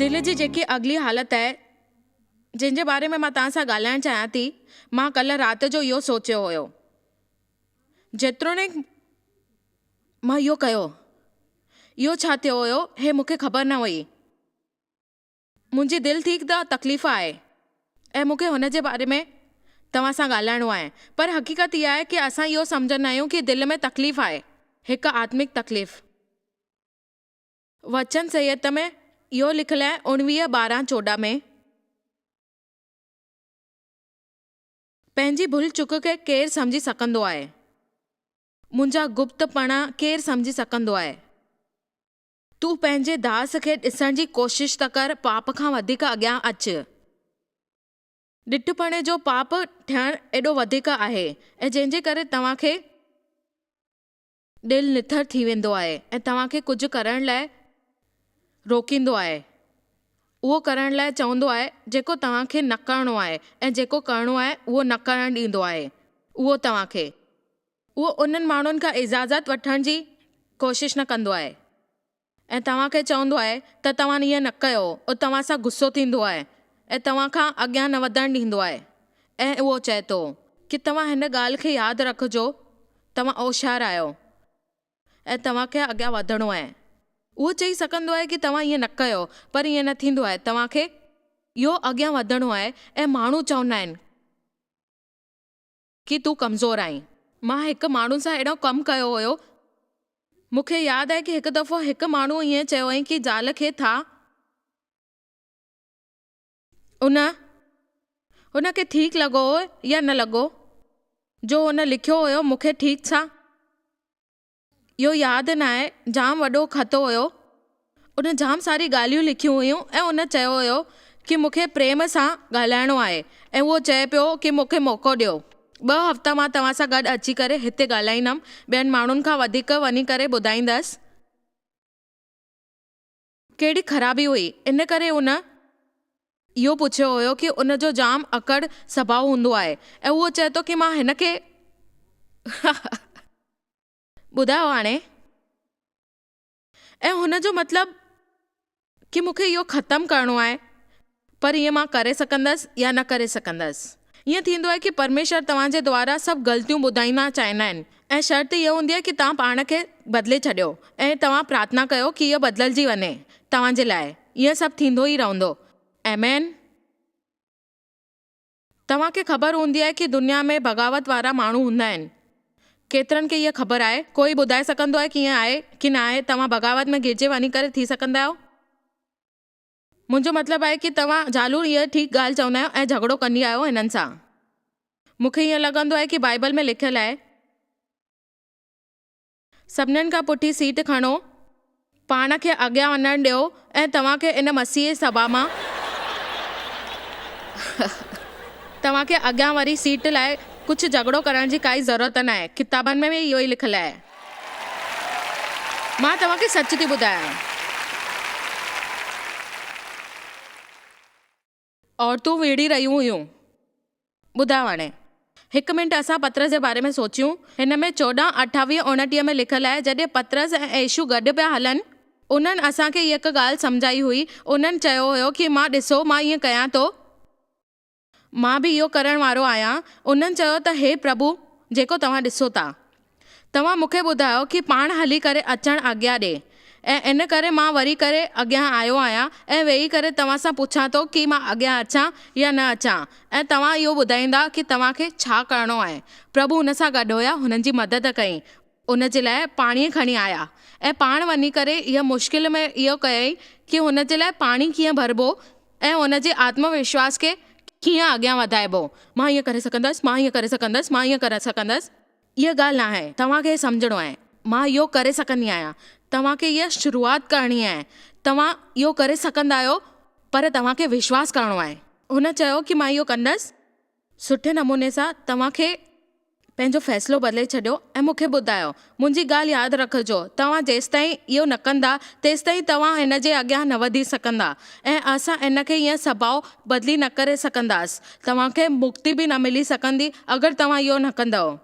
دل جي جيڪي اڳلي حالت آهي، جنهن جي باري ۾ مان توهان سان ڳالهائڻ چاهيان ٿي، مان ڪلهه رات جو اهو سوچيو هيو. جيتوڻيڪ مان اهو ڪيو، اهو ڇا ٿيو هيو، هي مون کي خبر نه هئي. منهنجي دل ٺيڪ ته تڪليف آهي ۽ مون کي هن جي باري ۾ توهان سان ڳالهائڻو آهي پر حقيقت اها آهي ڪي اسان اهو سمجهندا آهيون ڪي دل ۾ تڪليف آهي هڪ آتمڪ تڪليف. وچن سيت ۾ اهو لکيل آهي 19 ٻارهن 14 ۾. پنهنجي ڀل چڪ کي ڪير سمجهي سگهندو آهي؟ منهنجا گپت پڻا ڪير سمجهي سگهندو آهي؟ تون پنهنجي داس کي ڏسڻ جي ڪوشش ته ڪر، پاپ کان وڌيڪ اڳيان اچ. ڏٺپڻي جو پاپ ٿيڻ ايڏو وڌيڪ آهي ۽ جنهن جي ڪري توهان کي دل نٿر ٿي ويندو آهي ۽ توهان کي ڪجهه ڪرڻ لاء روڪيندو آهي. اهو ڪرڻ لاء چوندو آهي جيڪو توهان کي نه ڪرڻو آهي ۽ جيڪو ڪرڻو آهي اهو نه ڪرڻ ڏيندو آهي. اهو توهان کي. اهو انهن ماڻهن کان اجازت وٺڻ جي ڪوشش نه ڪندو آهي ۽ توهان کي چوندو آهي ته توهان ائين نه ڪيو اهو توهان سان غصو ٿيندو آهي ۽ توهان کان اڳيان نه وڌڻ ڏيندو آهي ۽ اهو چئي ٿو ڪي توهان هن ڳالهه کي ياد رکجو توهان هوشيار آهيو ۽ توهان کي اڳيان وڌڻو آهي اهو چئي سگهندو آهي ڪي توهان ائين نه ڪيو پر ائين نه ٿيندو آهي توهان کي اهو اڳيان وڌڻو آهي ۽ ماڻهو چوندا آهن. ڪي تون ڪمزور آهين. مان هڪ ماڻهو سان اهڙو ڪم ڪيو هيو. مون کي ياد آهي ڪي هڪ دفعو هڪ ماڻهو ائين چيو هئائين ڪي زال کي ٿا ان ان کي ٺيڪ لڳو هو يا نه لڳو جو هن لکيو هيو مون کي ٺيڪ سان اهو ياد ناهي، جام وڏو خط هيو. ان جام ساري ڳالهيون لکيون هيون ۽ ان چيو هيو ڪي مون کي پريم سان ڳالهائڻو آهي ۽ اهو چئي پيو ڪي مون کي موقعو ڏيو. ٻه هفتا مان توهان سان گڏ اچي ڪري هتي ڳالهائيندم، ٻين ماڻهن کان وڌيڪ وڃي ڪري ٻڌائيندس. ڪهڙي خرابي هئي، ان ڪري ان اهو پڇيو هيو ڪي ان جو جام اڪڙ سڀاء هوندو آهي ۽ اهو چئي ٿو ڪي مان هن کي ٻڌايو هاڻي ۽ هن جو مطلب ڪي مون کي اهو ختم ڪرڻو آهي پر ائين مان ڪري سگهندس يا نه ڪري سگهندس. ائين ٿيندو آهي ڪي پرميشور توهان جي دوارا سڀ غلطيون ٻڌائيندا چاهيندا آهن ۽ شرط اها هوندي آهي ڪي توهان پاڻ کي بدلي ڇڏيو ۽ توهان پرارٿنا ڪيو ڪي اهو بدلجي وڃي توهان جي لاء ائين سڀ ٿيندو ئي رهندو. آمين. توهان کي خبر هوندي آهي ڪي دنيا ۾ بغاوت وارا ماڻهو هوندا آهن. ڪيترن کي اها خبر آهي؟ ڪوئي ٻڌائي سگهندو آهي ڪي ائين آهي ڪي نه آهي؟ توهان بغاوت ۾ گهرجي وڃي ڪري ٿي سگهندا آهيو؟ منهنجو مطلب آهي ڪي توهان زالون اها ٺيڪ ڳالهه چوندا آهيو ۽ جهڳڙو ڪندي آهيو هنن سان. مون کي ائين لڳندو آهي ڪي بائيبل ۾ لکيل آهي. سڀنن کان پٺي سيٽ کڻو، پاڻ کي اڳيان وڃڻ ڏيو ۽ توهان کي ان مسيحي سڀا مان توهان کي اڳيان واري سيٽ لاء ڪجهه جهڳڙو ڪرڻ جي ڪائي ضرورت ناهي. ڪتابن ۾ به اهو ئي لکيل آهي. مان توهان کي سچ ٿي ٻڌايان. عورتون وڙهي رهيون هيون. ٻڌايو هاڻي. هڪ منٽ اسان پطرس جي باري ۾ سوچيون. هن ۾ 14، 28، 29 ۾ لکيل آهي، جڏهن پطرس ۽ يسوع گڏ پيا هلن، انهن اسان کي هڪ ڳالهه سمجهائي هئي. انهن چيو هيو ڪي مان ڏسو مان ائين ڪيان ٿو. مان به اهو ڪرڻ وارو آهيان. انهن چيو ته هي پرڀو، جيڪو توهان ڏسو ٿا. توهان مون کي ٻڌايو ڪي پاڻ هلي ڪري اچڻ آگيا ڏي ۽ ان ڪري مان وري ڪري اڳيان آيو آهيان ۽ ويهي ڪري توهان سان پڇان ٿو ڪي مان اڳيان اچان يا نه اچان ۽ توهان اهو ٻڌائيندا ڪي توهان کي ڇا ڪرڻو آهي. پرڀو هن سان گڏ هيا، هنن جي مدد ڪئي. ان جي لاء پاڻي کڻي آيا ۽ پاڻ وڃي ڪري اها مشڪل ۾ اهو ڪيائين ڪي هن جي لاء پاڻي ڪيئن ڀربو ۽ هن جي آتم وشواس کي ڪيئن اڳيان وڌائبو. مان ائين ڪري سگهندس، مان ائين ڪري سگهندس، مان ائين ڪري سگهندس. اها ڳالهه ناهي، توهان کي سمجهڻو آهي. مان اهو ڪري سگهندي آهيان. توهان کي اها شروعات ڪرڻي آهي. توهان اهو ڪري سگهندا آهيو، پر توهان کي وشواس ڪرڻو آهي. هن چيو ڪي مان اهو ڪندس. سٺي نموني سان توهان کي پنهنجو فيصلو بدلي ڇڏيو ۽ مون کي ٻڌايو. منهنجي ڳالهه ياد رکجو، توهان جيستائين اهو نه ڪندا، تيستائين توهان هن جي اڳيان نه وڌي سگهندا ۽ اسان هن کي ائين سڀاء بدلي نه ڪري سگهنداس. توهان کي مڪتي به نه ملي سگهندي اگر توهان اهو نه ڪندؤ.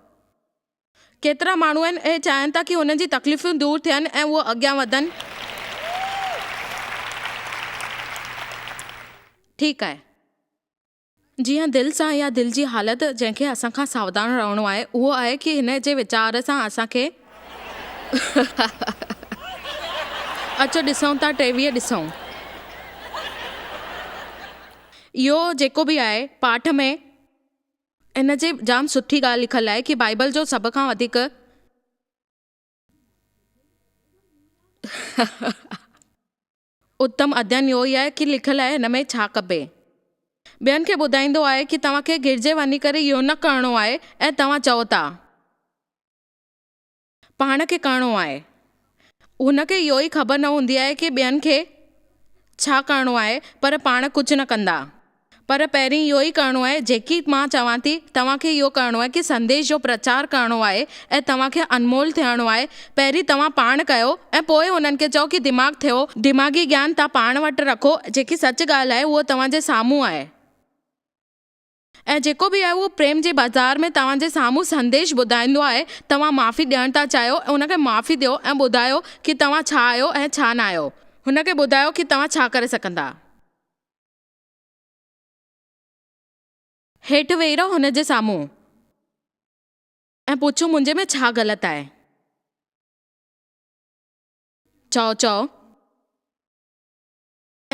ڪيترا ماڻهو آهن اهي چاهين ٿا ڪي هنن جي تڪليفون دور ٿين ۽ اهو اڳيان وڌن. ٺيڪ آهي. جيئن دل سان يا دل جي حالت جنهن کي اسان کان ساوڌان رهڻو آهي اهو آهي ڪي هن جي ويچار سان اسان کي اچو ڏسون ٿا 23 ڏسون اهو جيڪو به آهي پاٺ ۾ ان جي جام سٺي ڳالهه لکيل آهي ڪي بائبل جو سڀ کان وڌيڪ اتم اڌين اهو ئي آهي ڪي لکيل آهي هن ۾ ڇا ڪبي. ٻين کي ٻڌائيندو آهي ڪي توهان کي گرجي وڃي ڪري اهو نه ڪرڻو آهي ۽ توهان چئو ٿا. پاڻ کي ڪرڻو آهي. هن کي اهو ئي خبر نه هوندي آهي ڪي ٻين کي ڇا ڪرڻو آهي پر پاڻ ڪجهه نه ڪندا. پر پهرين اهو ئي ڪرڻو آهي جيڪي مان چوان ٿي، توهان کي اهو ڪرڻو آهي ڪي سنديش جو پرچار ڪرڻو آهي ۽ توهان کي انمول ٿيڻو آهي، پهرين توهان پاڻ ڪيو ۽ پوء انهن کي چئو ڪي دماغ ٿيو، دماغي گيان توهان پاڻ وٽ رکو، جيڪي سچ ڳالهه آهي اهو توهان جي سامهون آهي ۽ جيڪو به آهي اهو پريم جي بازار ۾ توهان جي سامهون سنديش ٻڌائيندو آهي، توهان معافي ڏيڻ ٿا چاهيو ان کي معافي ڏيو ۽ ٻڌايو ڪي توهان ڇا آهيو ۽ ڇا ناهيو، هن کي ٻڌايو ڪي توهان ڇا ڪري سگهندا. هيٺ ويهي رهو هن جي سامهون ۽ پڇو منهنجي ۾ ڇا غلط آهي. چئو چئو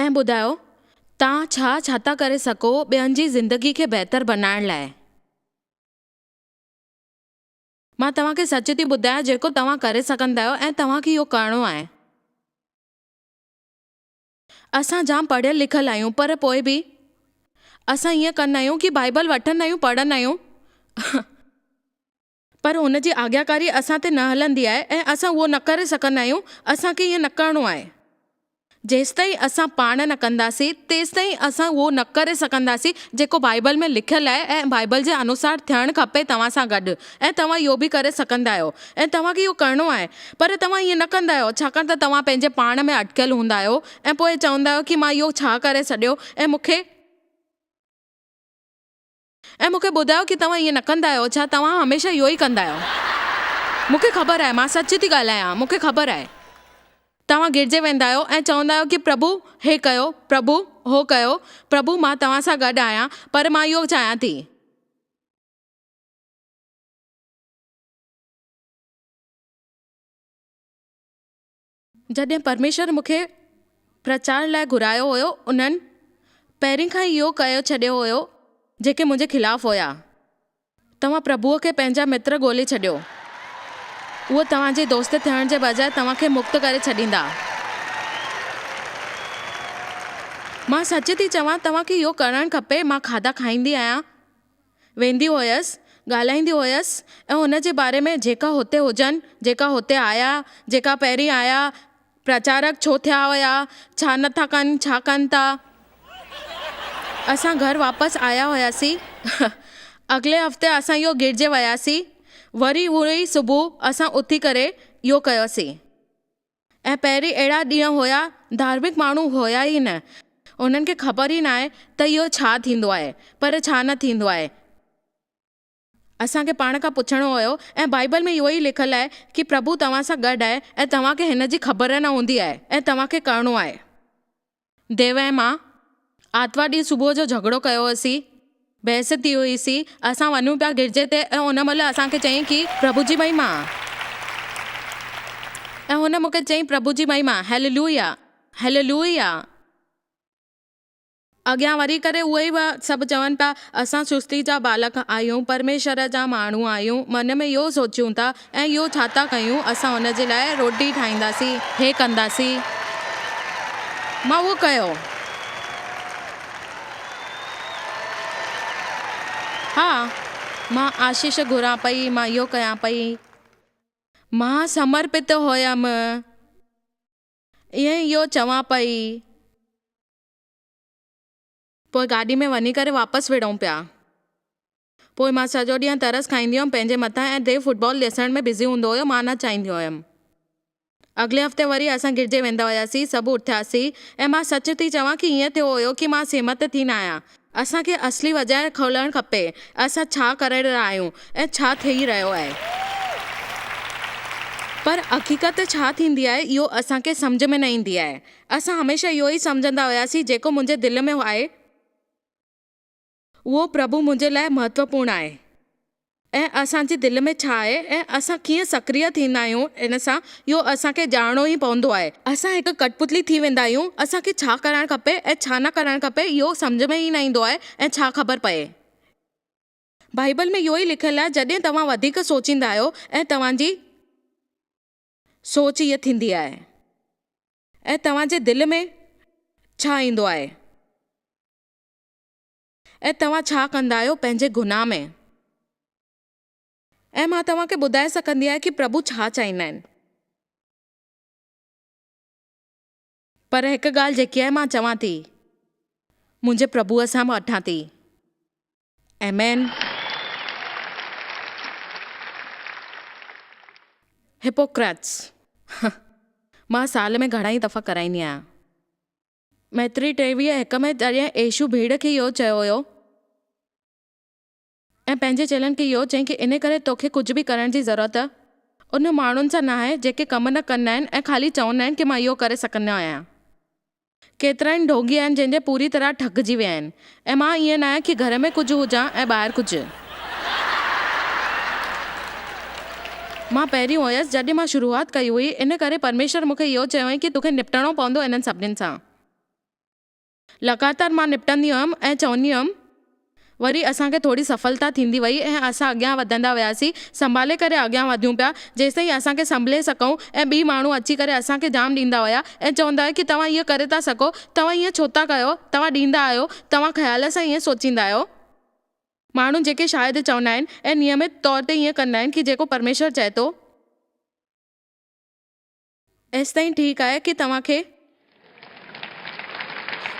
۽ ٻڌايو توهان ڇا ڇا ٿا ڪري سگهو ٻين جي زندگي کي بهتر بنائڻ لاء. مان توهان کي سچ ٿي ٻڌايان جيڪو توهان ڪري سگهندا آهيو ۽ توهان کي اهو ڪرڻو آهي. اسان جام پڙهيل لکيل آهيون پر پوء به اسان ائين ڪندا آهيون ڪي بائيبل وٺندا آهيون پڙهندا آهيون پر هن جي آگياڪاري اسان تي نه هلندي آهي ۽ اسان اهو نه ڪري سگهندا آهيون اسان کي ائين نه ڪرڻو آهي جيستائين اسان پاڻ نه ڪنداسين تيستائين اسان اهو نه ڪري سگهنداسين جيڪو بائيبل ۾ لکيل آهي ۽ بائيبل جي انوسار ٿيڻ کپي توهان سان گڏ ۽ توهان اهو به ڪري سگهندا آهيو ۽ توهان کي اهو ڪرڻو آهي پر توهان ائين نه ڪندا آهيو ڇاڪاڻ ته توهان پنهنجي پاڻ ۾ اٽڪيل هوندا آهيو ۽ پوء چوندا آهيو ڪي مان اهو ڇا ڪري ڇڏيو ۽ مون کي ۽ مون کي ٻڌايو ڪي توهان ائين نه ڪندا آهيو ڇا توهان هميشه اهو ئي ڪندا آهيو مون کي خبر آهي مان سچ ٿي ڳالهايان مون کي خبر آهي توهان گرجي ويندا آهيو ۽ چوندا آهيو ڪي پرڀو هي ڪيو، پرڀو هو ڪيو، پرڀو مان توهان سان گڏ آهيان، پر مان اهو چاهيان ٿي. جڏهن پرميشور مون کي پرچار لاء گهرايو هيو، انهن پهرين کان ئي اهو ڪيو ڇڏيو هيو، جيڪي منهنجي خلاف هيا. توهان پرڀوء کي پنهنجا متر ڳولي ڇڏيو. اهو توهان جي دوست ٿيڻ جي بجاء توهان کي مڪت ڪري ڇڏيندا. مان سچ ٿي چوان، توهان کي اهو ڪرڻ کپي. مان کاڌا کائيندي آهيان، ويندي هيس، ڳالهائيندي هيس ۽ هن جي باري ۾ جيڪا هتي هجن، جيڪا هتي آيا، جيڪا پهرين آيا، پرچارڪ ڇو ٿيا هيا، ڇا نه ٿا ڪن، ڇا ڪن ٿا. اسان گهر واپس آيا هياسين. اڳلي هفتي اسان اهو گرجي وياسين. وري اهو ئي صبح اسان اٿي ڪري اهو ڪيوسين. ۽ پهرين اهڙا ڏينهن هيا، ڌارمڪ ماڻهو هيا ئي نه. انهن کي خبر ئي ناهي ته اهو ڇا ٿيندو آهي، پر ڇا نه ٿيندو آهي. اسان کي پاڻ کان پڇڻو هيو ۽ بائيبل ۾ اهو ئي لکيل آهي ڪي پرڀو توهان سان گڏ آهي ۽ توهان کي هن جي خبر نه هوندي آهي ۽ توهان کي ڪرڻو آهي. ديو ۽ مان آتوار ڏينهن صبح جو جهڳڙو ڪيو هوسين، بحث ٿي هئي سين، اسان وڃون پيا گرجي تي ۽ ان مهل اسان کي چيائين ڪي پرڀو جي مهما ۽ هن مون کي چيائين پرڀو جي مهما هيللويا هيللويا. اڳيان وري ڪري اهي ئي سڀ چون پيا، اسان سستي جا ٻالڪ آهيون، پرميشور جا ماڻهو آهيون، من ۾ اهو سوچيون ٿا ۽ اهو ڇا ٿا ڪيون، اسان هن جي لاء روٽي ٺاهينداسين، هي ڪنداسين. مان اهو ڪيو. ها، مان آشيش گهران پئي، مان اهو ڪيان پئي. مان سمرپت هيم. ائين اهو چوان پئي. پوء گاڏي ۾ وڃي ڪري واپس وڙهون پيا. پوء مان سڄو ڏينهن ترس کائيندي هيم پنهنجي مٿان ۽ ديو فٽبال ڏسڻ ۾ بزي هوندو هيو مان نه چاهيندي هيم. اڳلي هفتي وري اسان گرجي ويندا هياسين سڀ اٿياسين ۽ مان سچ ٿي چوان ڪي ائين ٿيو هيو ڪي مان سهمت ٿي نه آهيان. اسان کي اصلي وجهه کولڻ کپي اسان ڇا ڪري رهيا آهيون ۽ ڇا ٿي رهيو آهي. پر حقيقت ڇا ٿيندي آهي اهو اسان کي سمجهه ۾ نه ايندي آهي. اسان هميشه اهو ئي سمجهندا هياسين جيڪو منهنجي دل ۾ آهي. اهو پرڀو منهنجي لاء مهتوپورڻ آهي. ۽ اسان جي دل ۾ ڇا آهي ۽ اسان ڪيئن سڪريه ٿيندا آهيون ان سان اهو اسان کي ڄاڻڻو ئي پوندو آهي. اسان هڪ ڪٺپتلي ٿي ويندا آهيون، اسان کي ڇا ڪرڻ کپي ۽ ڇا نه ڪرڻ کپي اهو سمجهه ۾ ئي نه ايندو آهي ۽ ڇا خبر پئي. بائيبل ۾ اهو ئي لکيل آهي جڏهن توهان وڌيڪ سوچيندا آهيو ۽ توهان جي سوچ هيء ٿيندي آهي ۽ توهان جي دل ۾ ڇا ايندو آهي. ۽ توهان ڇا ڪندا آهيو پنهنجي گناهه ۾؟ ۽ مان توهان کي ٻڌائي سگهندي آهيان ڪي پرڀو ڇا چاهيندا آهن. پر هڪ ڳالهه جيڪي آهي مان چوان ٿي، منهنجي پرڀوء سان مان وٺان ٿي. آمين. هپوڪريٽس، مان سال ۾ گهڻا ئي دفعا ڪرائيندي آهيان. متي 23 هڪ ۾ جڏهن يسوع ڀيڙ کي اهو چيو هيو ۽ پنهنجي چيلن کي اهو چيائين ڪي انهي ڪري توکي ڪجهه به ڪرڻ جي ضرورت انهن ماڻهن سان ناهي جيڪي ڪم نه ڪندا آهن ۽ خالي چوندا آهن ڪي مان اهو ڪري سگهندو آهيان. ڪيترائي ڍونگي آهن جنهن جي پوري طرح ٺڳجي ويا آهن ۽ مان ائين ناهيان ڪي گهر ۾ ڪجهه هجان ۽ ٻاهر ڪجهه. مان پهرين هيس جڏهن مان شروعات ڪئي هئي، ان ڪري پرميشور مون کي اهو چيو هئائين ڪي توکي نپٽڻو پوندو انهن سڀنين سان. لڳاتار مان نپٽندي هيم ۽ چوندي هيم. وري اسان کي ٿوري سڦلتا ٿيندي وئي ۽ اسان اڳيان وڌندا وياسين، سنڀالي ڪري اڳيان وڌيون پيا، جيستائين اسان کي سنڀلي سگهون ۽ ٻي ماڻهو اچي ڪري اسان کي جام ڏيندا هيا ۽ چوندا هيا ڪي توهان ائين ڪري ٿا سگهو، توهان ائين ڇو ٿا ڪيو، توهان ڏيندا آهيو، توهان خيال سان ائين سوچيندا آهيو. ماڻهو جيڪي شايد چوندا آهن ۽ نيمت طور تي ائين ڪندا آهن ڪي جيڪو پرميشور چئي ٿو. ايستائين ٺيڪ آهي ڪي توهان کي.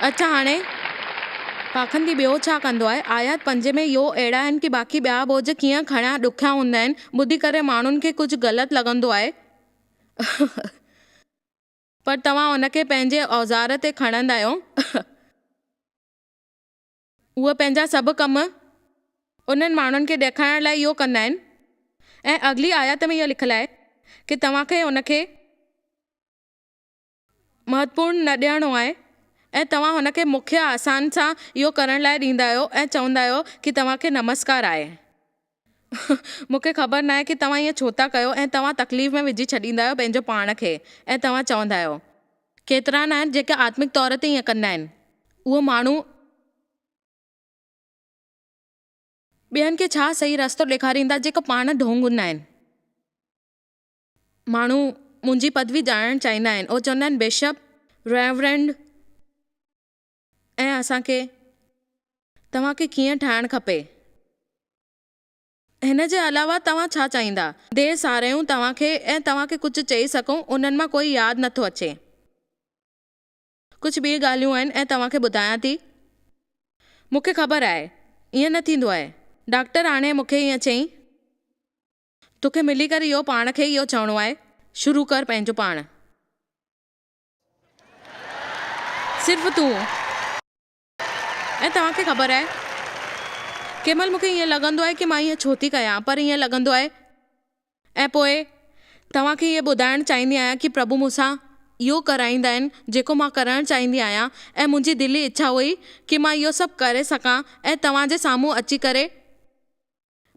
اڇا هاڻي پاکندي ٻيو ڇا ڪندو آهي؟ آيات پنج ۾ اهو اهڙا آهن ڪي باقي ٻيا ٻوجهه ڪيئن کڻڻا ڏکيا هوندا آهن ٻڌي ڪري ماڻهن کي ڪجهه غلط لڳندو آهي پر توهان ان کي پنهنجي اوزار تي کڻندا آهيو. اهي پنهنجا سڀ ڪم انهن ماڻهن کي ڏيکارڻ لاء اهو ڪندا آهن ۽ اڳلي آيت ۾ اهو لکيل آهي ڪي توهان کي ان کي مهتوپورڻ نه ڏيڻو آهي ۽ توهان هن کي مکيه آسان سان اهو ڪرڻ لاء ڏيندا آهيو ۽ چوندا آهيو ڪي توهان کي نمسڪار آهي. مون کي خبر ناهي ڪي توهان ائين ڇو ٿا ڪيو ۽ توهان تڪليف ۾ وجهي ڇڏيندا آهيو پنهنجو پاڻ کي ۽ توهان چوندا آهيو. ڪيترا آهن جيڪي آتمڪ طور تي ائين ڪندا آهن. اهو ماڻهو ٻين کي ڇا صحيح رستو ڏيکاريندا جيڪو پاڻ ڍونگ هوندا آهن. ماڻهو منهنجي پدوي ڄاڻڻ چاهيندا آهن. اهي چوندا آهن بشپ، ريورنڊ ۽ اسان کي توهان کي ڪيئن ٺاهڻ کپي. هن جي علاوه توهان ڇا چاهيندا؟ دير ساريون توهان کي ۽ توهان کي ڪجهه چئي سگهون انهن مان ڪوئي ياد نه ٿو اچي. ڪجهه ٻي ڳالهيون آهن ۽ توهان کي ٻڌايان ٿي. مون کي خبر آهي. ائين نه ٿيندو آهي. ڊاڪٽر هاڻي مون کي ائين چئين. توکي ملي ڪري اهو پاڻ کي اهو چوڻو آهي. شروع ڪر پنهنجو پاڻ. صرف تون. ۽ توهان کي خبر آهي، ڪنهن مهل مون کي ائين لڳندو آهي ڪي مان ائين ڇو ٿي ڪيان، پر ائين لڳندو آهي ۽ پوء توهان کي ائين ٻڌائڻ چاهيندي آهيان ڪي پرڀو مون سان اهو ڪرائيندا آهن جيڪو مان ڪرڻ چاهيندي آهيان ۽ منهنجي دلي اڇا هئي ڪي مان اهو سڀ ڪري سگهان ۽ توهان جي سامهون اچي ڪري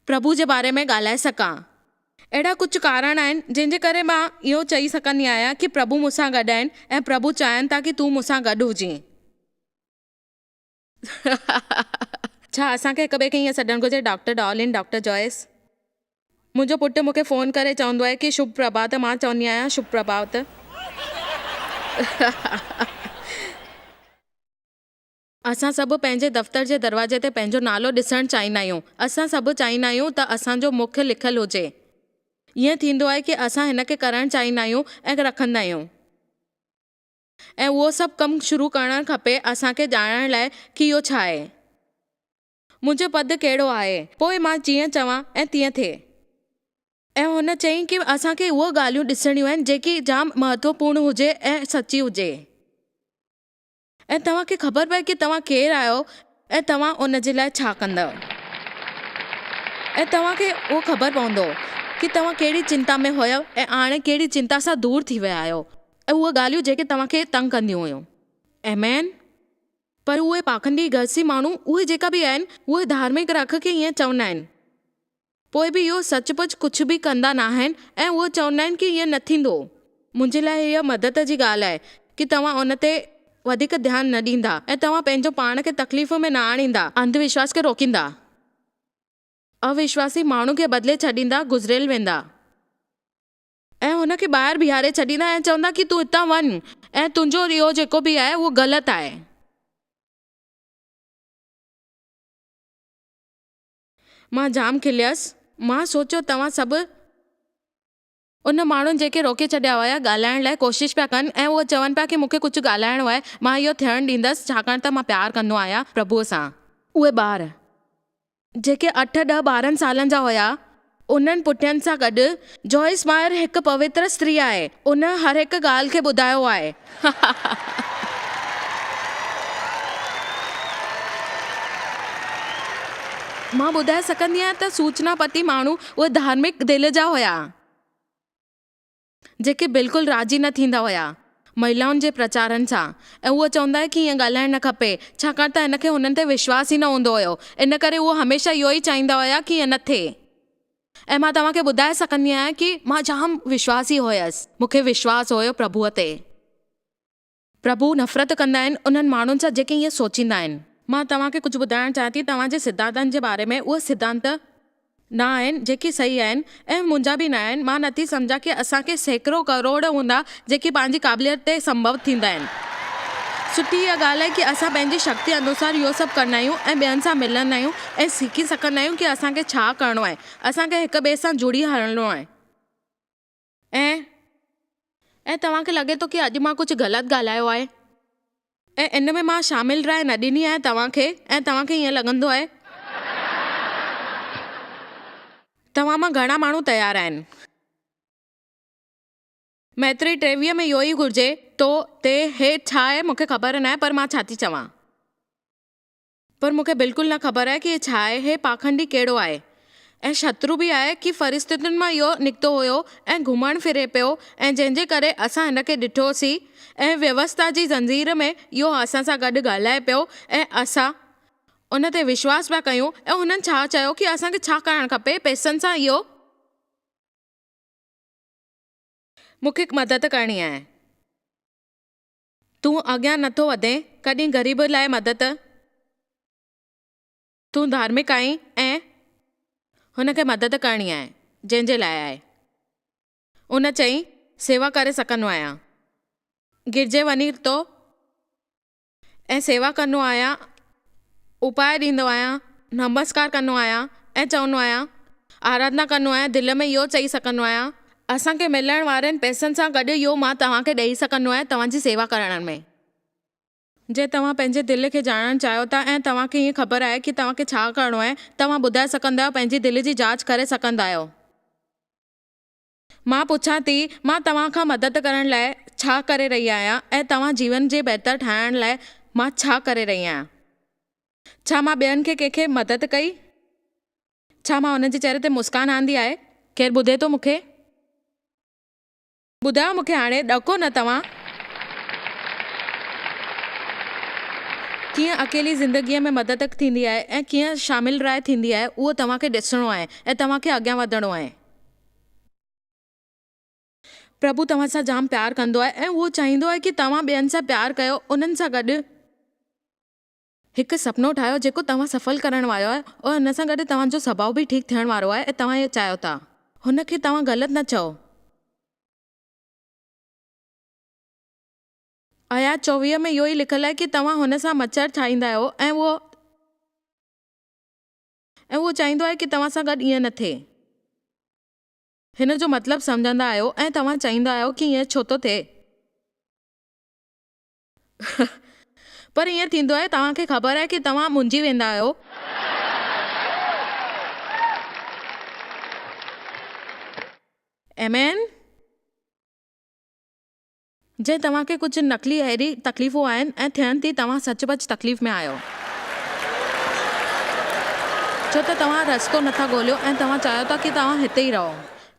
پرڀو جي باري ۾ ڳالهائي سگهان. اهڙا ڪجهه ڪارڻ آهن جنهن جي ڪري مان اهو چئي سگهندي آهيان ڪي پرڀو مون سان گڏ آهن ۽ پرڀو چاهين ٿا ڪي تون مون سان گڏ هجين. ڇا اسان کي هڪ ٻئي کي ائين سڏڻ گهرجي ڊاڪٽر ڊارلين، ڊاڪٽر جوائس؟ منهنجو پٽ مون کي فون ڪري چوندو آهي ڪي شڀ پرڀات مان چوندي آهيان شڀ پرڀات. اسان سڀ پنهنجي دفتر جي دروازي تي پنهنجو نالو ڏسڻ چاهيندا آهيون. اسان سڀ چاهيندا آهيون ته اسان جو مک لکيل هجي. ائين ٿيندو آهي ڪي اسان هن کي ڪرڻ چاهيندا آهيون ۽ رکندا آهيون. ۽ اهو سڀ ڪم شروع ڪرڻ کپي اسان کي ڄاڻڻ لاء ڪي اهو ڇا آهي. منهنجو پد ڪهڙو آهي. پوء مان جيئن چوان ۽ تيئن ٿئي. ۽ هن چيائين ڪي اسان کي اهو ڳالهيون ڏسڻيون آهن جيڪي جام مهتوپورڻ هجي ۽ سچي هجي. ۽ توهان کي خبر پئي ڪي توهان ڪير آهيو ۽ توهان ان جي لاء ڇا ڪندؤ. ۽ توهان کي اهو خبر پوندو ڪي توهان ڪهڙي چنتا ۾ هيؤ ۽ هاڻي ڪهڙي چنتا سان دور ٿي ويا آهيو. ۽ اهي ڳالهيون جيڪي توهان کي تنگ ڪنديون هيون. آمين. پر اهي پاکنڊي گرسي ماڻهو، اهي جيڪا به آهن، اهي ڌارمڪ رک کي ائين چوندا آهن. پوء به اهو سچ پچ ڪجهه به ڪندا ناهن ۽ اهو چوندا آهن ڪي ائين نه ٿيندو. منهنجي لاء هيء مدد جي ڳالهه آهي ڪي توهان ان تي وڌيڪ ڌيان نه ڏيندا ۽ توهان پنهنجو پاڻ کي تڪليف ۾ نه آڻيندا. انڌ وشواس کي روڪيندا. اوشواسي ماڻهو کي بدلي ڇڏيندا گذريل ويندا. ۽ هن کي ٻاهر بيهاري ڇڏيندا ۽ چوندا ڪي تون هتان وڃ ۽ تنهنجو اهو جيڪو به آهي اهو غلط آهي. مان جام کليس. مان سوچيو توهان سڀ ان ماڻهن جيڪي روڪي ڇڏيا هيا ڳالهائڻ لاء ڪوشش پيا ڪن ۽ اهو چون پيا ڪي مون کي ڪجهه ڳالهائڻو آهي مان اهو ٿيڻ ڏيندس ڇاڪاڻ ته مان پيار ڪندو آهيان پرڀوء سان. اهي ٻار جيڪي اٺ ڏهه ٻارهن سالن جا هيا، انهن پٽين سان گڏ، جوائس مائر هڪ پوتر استري آهي، ان هر هڪ ڳالهه کي ٻڌايو آهي. مان ٻڌائي سگهندي آهيان ته سوچنا پتي ماڻهو اهي ڌارمڪ دل جا هيا. جيڪي بلڪل راضي نه ٿيندا هيا مهلائن جي پرچارن سان ۽ اهو چوندا هيا ڪي ائين ڳالهائڻ نه کپي ڇاڪاڻ ته هن کي هنن تي وشواس ئي نه هوندو هيو ان ڪري اهو هميشه اهو ئي چاهيندا هيا ڪي ائين نه ٿئي ۽ مان توهان کي ٻڌائي سگهندي آهيان ڪي مان جام وشواسي هيس مون کي وشواس هيو پرڀوء تي. پرڀو نفرت ڪندا آهن انهن ماڻهن سان جيڪي ائين سوچيندا آهن. مان توهان کي ڪجهه ٻڌائڻ چاهيان ٿي توهان جي سڌانتن جي باري ۾ اهي سڌانت نه آهن جيڪي صحيح آهن ۽ منهنجا به نه آهن مان نٿي سمجهان ڪي اسان کي سيڪڙو ڪروڙ هوندا جيڪي پنهنجي قابليت تي سنڀو ٿيندا آهن. سٺي اها ڳالهه آهي ڪي اسان پنهنجي شڪتي انوسار اهو سڀ ڪندا آهيون ۽ ٻين سان ملندا آهيون ۽ سکي سگهندا آهيون ڪي اسان کي ڇا ڪرڻو آهي اسان کي هڪ ٻئي سان جڙي هلڻو آهي. ۽ ۽ توهان کي لڳي ٿو ڪي اڄ مان ڪجهه غلط ڳالهايو آهي ۽ ان ۾ مان شامل راء نه ڏني آهي توهان کي ۽ توهان کي ائين لڳندو آهي. توهان مان گهڻا ماڻهو تيار آهن. ميتري 23 ۾ اهو ئي گهرجي. تو تي هي ڇا آهي مون کي خبر ناهي پر مان ڇا ٿي چوان. پر مون کي بلڪل نه خبر آهي ڪي هي ڇا آهي، هي پاکنڊي ڪهڙو آهي ۽ شترو به آهي ڪي فرستتين مان اهو نڪتو هيو ۽ گهمڻ ڦري پيو ۽ جنهن جي ڪري اسان هن کي ڏٺوسين ۽ ويوسٿا جي زنجير ۾ اهو اسان سان گڏ ڳالهائي پيو ۽ اسان ان تي وشواس پيا ڪيون ۽ هنن ڇا چيو ڪي اسان کي ڇا ڪرڻ کپي پئسن سان اهو مون کي مدد ڪرڻي آهي. تون اڳيان نٿو وڌين ڪڏهن غريب لاء مدد. تون ڌارمڪ آهين ۽ هن کي مدد ڪرڻي آهي جنهن جي لاء آهي. ان چئي، سيوا ڪري سگهندو آهيان. گرجي وڃي ٿو ۽ سيوا ڪندو آهيان، اپاء ڏيندو آهيان، نمسڪار ڪندو آهيان ۽ چوندو آهيان، آراڌنا ڪندو آهيان، دل ۾ اهو چئي سگهندو آهيان، اسان کي ملڻ وارن پئسن سان گڏ اهو مان توهان کي ڏئي سگهندو آهيان توهان جي سيوا ڪرڻ ۾. جي توهان پنهنجي دل کي ڄاڻڻ چاهيو ٿا ۽ توهان کي ائين خبر آهي ڪي توهان کي ڇا ڪرڻو آهي، توهان ٻڌائي سگهندا آهيو پنهنجي دل جي جاچ ڪري سگهندا آهيو. مان پڇان ٿي، مان توهان کان مدد ڪرڻ لاء ڇا ڪري رهي آهيان ۽ توهان جيون جي بهتر ٺاهڻ لاء مان ڇا ڪري رهي آهيان؟ ڇا مان ٻين کي ڪنهن کي مدد ڪئي؟ ڇا مان هن جي چهري تي مسڪان آندي آهي؟ ڪير ٻڌي ٿو مون کي؟ ٻڌايو مون کي هاڻي، ڏڪو نه توهان. ڪيئن اڪيلي زندگيء ۾ مدد ٿيندي آهي ۽ ڪيئن شامل راء ٿيندي آهي، اهو توهان کي ڏسڻو آهي ۽ توهان کي اڳيان وڌڻو آهي. پرڀو توهان سان جام پيار ڪندو آهي ۽ اهو چاهيندو آهي ڪي توهان ٻين سان پيار ڪيو، انهن سان گڏ. هڪ سپنو ٺاهيو جيڪو توهان سڦل ڪرڻ وارو آهيو ۽ ان سان گڏ توهان جو سڀاء به ٺيڪ ٿيڻ وارو آهي ۽ توهان اهو چاهيو ٿا. هن کي توهان غلط نه چئو. آيات 24 ۾ اهو ئي لکيل آهي ڪي توهان هن سان مڇر ٺاهيندا آهيو ۽ اهو ۽ اهو چاهيندو آهي ڪي توهان سان گڏ ائين نه ٿئي. هن جو مطلب سمجهندا آهيو ۽ توهان چاهيندا آهيو ڪي ائين ڇو ٿو ٿئي. پر ائين ٿيندو آهي، توهان کي خبر آهي ڪي توهان منجهي ويندا آهيو. آمين. جي توهان کي ڪجهه نقلي اهڙي تڪليفون آهن ۽ ٿين ٿي توهان سچ پچ تڪليف ۾ آهيو. ڇو ته توهان رستو نٿا ڳوليو ۽ توهان چاهيو ٿا ڪي توهان هتي ئي رهو.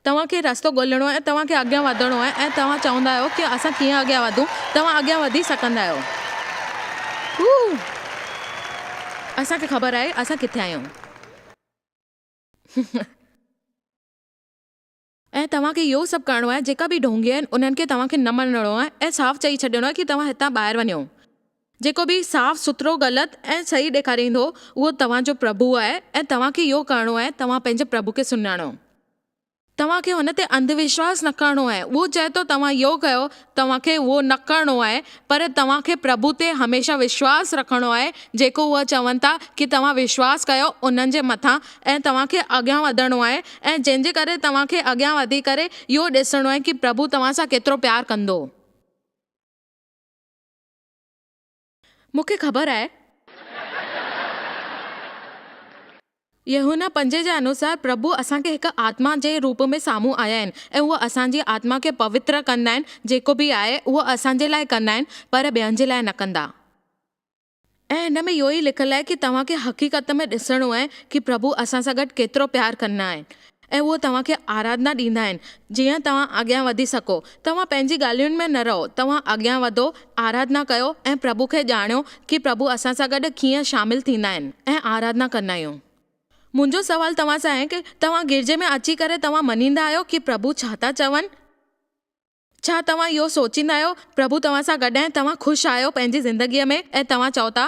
توهان کي رستو ڳولڻو آهي، توهان کي اڳيان وڌڻو آهي ۽ توهان چوندا آهيو ڪي اسان ڪيئن اڳيان وڌون، توهان اڳيان وڌي سگهندا آهيو. هو. اسان کي خبر آهي اسان ڪٿي آهيون. ۽ توهان کي اهو سڀ ڪرڻو آهي، جيڪا به ڍونگي آهن انهن کي توهان کي نه مڃڻو آهي ۽ صاف چئي ڇڏڻو آهي ڪي توهان هتان ٻاهر وڃو. جيڪو به صاف سٿرو غلط ۽ صحيح ڏيکاريندو اهو توهان جو پرڀو آهي ۽ توهان کي اهو ڪرڻو آهي توهان پنهنجي پرڀو کي سڃاڻو. توهان کي هن تي انڌ وشواس نه ڪرڻو آهي. اهو چئي ٿو توهان اهو ڪيو، توهان کي اهو نه ڪرڻو آهي، پر توهان کي پرڀو تي هميشه وشواس رکڻو آهي، جيڪو اهي چون ٿا ڪي توهان وشواس ڪيو انهن جي مٿان ۽ توهان کي اڳيان وڌڻو آهي ۽ جنهن جي ڪري توهان کي اڳيان وڌي ڪري اهو ڏسڻو آهي ڪي پرڀو توهان سان ڪيترو پيار ڪندو. مون کي خبر آهي. يوحنا پنجين جي انوسار پرڀو اسان کي هڪ آتما جي روپ ۾ سامهون آيا آهن ۽ هو اسان جي آتما کي پوتر ڪندا آهن، جيڪو به آهي اهو اسان جي لاء ڪندا آهن پر ٻين جي لاء نه ڪندا. ۽ هن ۾ اهو ئي لکيل آهي ڪي توهان کي حقيقت ۾ ڏسڻو آهي ڪي پرڀو اسان سان گڏ ڪيترو پيار ڪندا آهن ۽ اهو توهان کي آراڌنا ڏيندا آهن جيئن توهان اڳيان وڌي سگهو. توهان پنهنجي ڳالهين ۾ نه رهو، توهان اڳيان وڌو، آراڌنا ڪيو ۽ پرڀو کي ڄاڻيو ڪي پرڀو اسان سان گڏ ڪيئن شامل ٿيندا آهن ۽ آراڌنا ڪندا آهيون. منهنجو سوال توهان سان آهي ڪي توهان گرجي ۾ اچي ڪري توهان مڃيندا آهيو ڪي پرڀو ڇا ٿا چون؟ ڇا توهان اهو سوچيندا آهيو پرڀو توهان سان گڏ آهن توهان خوش آهيو پنهنجي زندگيء ۾ ۽ توهان چئو ٿا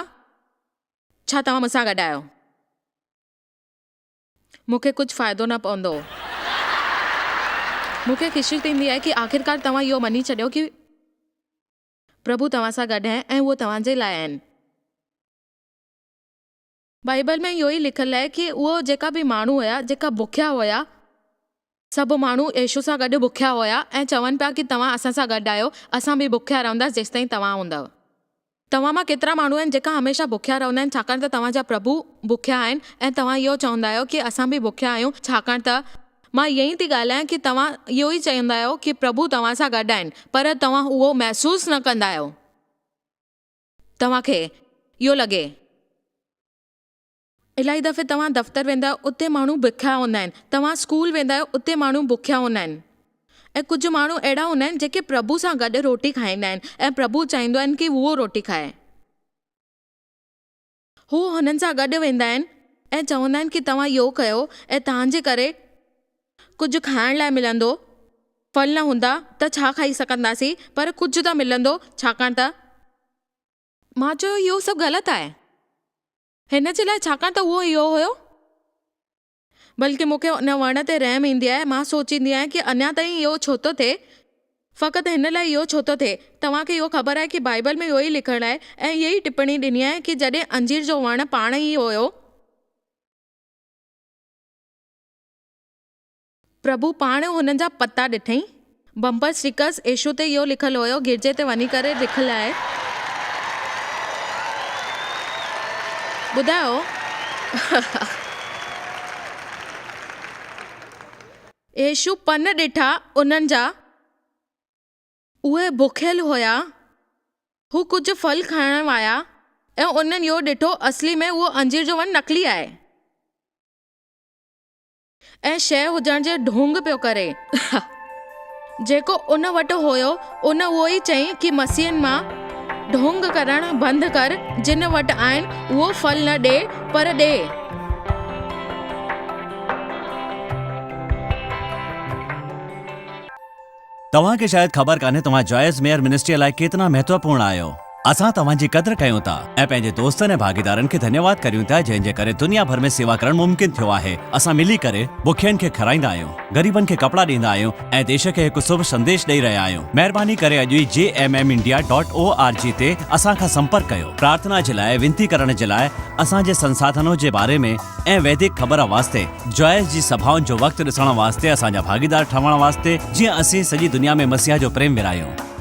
ڇا توهان مون سان گڏ آهيو؟ مون کي ڪجهه فائدو نه پوندو. مون کي خوشي ٿيندي آهي ڪي آخرڪار توهان اهو مڃي ڇڏيو ڪي پرڀو توهان سان گڏ آهي ۽ اهو توهان جي لاء آهن. بائيبل ۾ اهو ئي لکيل آهي ڪي اهو جيڪا به ماڻهو هيا جيڪا بکيا هيا سڀ ماڻهو يسوع سان گڏ بکيا هيا ۽ چون پيا ڪي توهان اسان سان گڏ آهيو اسان به بکيا رهنداسين جيستائين توهان هوندؤ. توهان مان ڪيترا ماڻهو آهن جيڪا هميشه بکيا رهندا آهن ڇاڪاڻ ته توهان جا پرڀو بکيا آهن ۽ توهان اهو چوندا آهيو ڪي اسان به بکيا آهيون ڇاڪاڻ ته مان ائين ئي ٿي ڳالهايان ڪي توهان اهو ئي چوندا آهيو ڪي پرڀو توهان سان گڏ آهن پر توهان اهو محسوس نه ڪندا آهيو توهان کي اهو لڳي الاهي دفعي توهان دفتر ويندا آهيو اتي ماڻهو بکيا هوندا آهن، توهان اسڪول ويندا آهيو اتي ماڻهو بکيا هوندا آهن ۽ ڪجهه ماڻهو اهڙا هوندا آهن جيڪي پرڀو سان گڏ روٽي کائيندا آهن ۽ پرڀو چاهيندو آهن ڪي اهو روٽي کائي. هو هنن سان گڏ ويندا آهن ۽ چوندا آهن ڪي توهان اهو ڪيو ۽ توهان جي ڪري ڪجهه کائڻ لاء ملندو، ڦل نه هوندا ته ڇا کائي سگهنداسين پر ڪجهه ته ملندو ڇاڪاڻ ته. مان چيو اهو سڀ غلط آهي. هن جي لاء ڇاڪاڻ ته اهو اهو هيو. بلڪه مون کي ان وڻ تي رحم ايندي آهي. مان سوچيندي آهيان ڪي اڃا تائين اهو ڇو ٿو ٿئي؟ فقط هن لاء اهو ڇو ٿو ٿئي؟ توهان کي اهو خبر آهي ڪي بائيبل ۾ اهو ئي لکيل آهي ۽ اهي ئي ٽپڻي ڏني آهي ڪي جڏهن انجير جو وڻ پاڻ ئي هيو. پرڀو پاڻ هنن جا پتا ڏٺئين. بمپر اسٽڪرز ايشو تي اهو لکيل هيو گرجي تي وڃي ڪري لکيل آهي. ٻڌايو. ايشو پن ڏٺا انهن جا. اهي بکيل هيا. هو ڪجهه ڦل کائڻ آيا ۽ انهن اهو ڏٺو اصلي ۾ اهو انجير جو وڻ نقلي آهي. ۽ شيء هجڻ جي ڍونگ پيو ڪري. جيڪو ان وٽ هيو ان اهو ئي چيائين ڪي مسيحن مان ڍونگ ڪرڻ بند ڪر جن وٽ آهن اهو ڦل نه ڏي پر ڏي. توهان کي شايد خبر ڪانهي توهان جوائس ميئر منسٽريء لاء ڪيتنا مهتوپورڻ آهيو. اسان توهان جي قدر ڪيون ٿا ۽ پنهنجي دوستن ۽ ڀاڳيدارن کي ڌنيواد ڪريون ٿا جنهن جي ڪري دنيا ڀر ۾ سيوا ڪرڻ ممڪن ٿيو آهي. اسان ملي ڪري بکين کي کارائيندا آهيون، غريبن کي ڪپڙا ڏيندا آهيون ۽ ديش کي هڪ شڀ سنديش ڏئي رهيا آهيون. مهرباني ڪري اڄ ئي J M M India dot O R G تي اسان کان سمپرڪ ڪيو. پرارٿنا جي لاء وينتي ڪرڻ جي لاء اسان جي سنساڌنو جي باري ۾ ۽ ويدڪ خبر واسطي جوائس جي سڀائن جو وقت ڏسڻ واسطي اسان جا ڀاڳيدار ٺهڻ واسطي جيئن اسين سڄي دنيا ۾ مسيح جو پريم ورهايون.